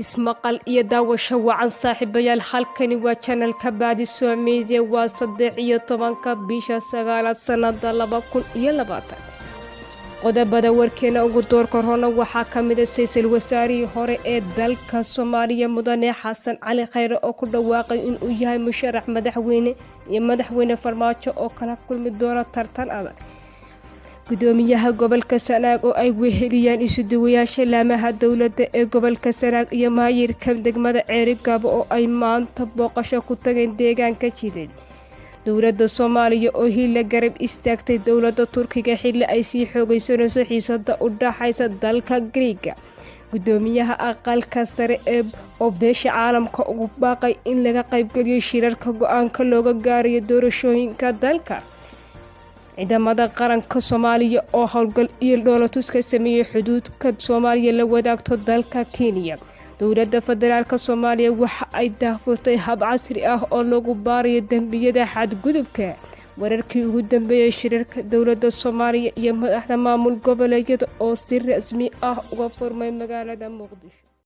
Ismaqal iyo daawasho wacan, saaxiibayaal. Halkani waa channelka Baadiso Media. Waa 13-ka bisha sagaalaad, sanada 2020. Qodobada warkeena ugu doorka roona waxaa ka mid ah ra'iisul wasaarihii hore ee dalka Soomaaliya, Mudane Xasan Cali Khayre, oo ku dhawaaqay inuu yahay musharax madaxweyne, iyo Madaxweyne Farmaajo oo kala kulmi doona tartan adag. Gudoomiyaha gobolka Sanaag oo ay weheliyaan isuduwayaasha laamaha dowladda ee gobolka Sanaag iyo maayirka degmada Ceerigaabo oo ay maanta booqasho ku tageen deegaanka Jidid. Dowladda Soomaaliya oo hilla garab istaagtay dowladda Turkiga xilli ay sii xoogaysanayso xiisada u dhaxaysa dalka Griiga. Gudoomiyaha Aqalka Sare ee oo beesha caalamka ugu baaqay in laga qaybgeliyo shirarka go-aanka looga gaarayo doorashooyinka dalka. Ciidamada qaranka Soomaaliya oo howlgal iyo dhoolatus ka sameeyey xuduudka Soomaaliya la wadaagto dalka Kenya. Dowladda Federaalka Soomaaliya waxa ay daahfurtay hab casri ah oo lagu baarayo dembiyada xadgudubka. Wararkii ugu dambeeyey shirarka dowladda Soomaaliya iyo madaxda maamul goboleedyada oo si rasmi ah uga furmay magaalada Muqdisho.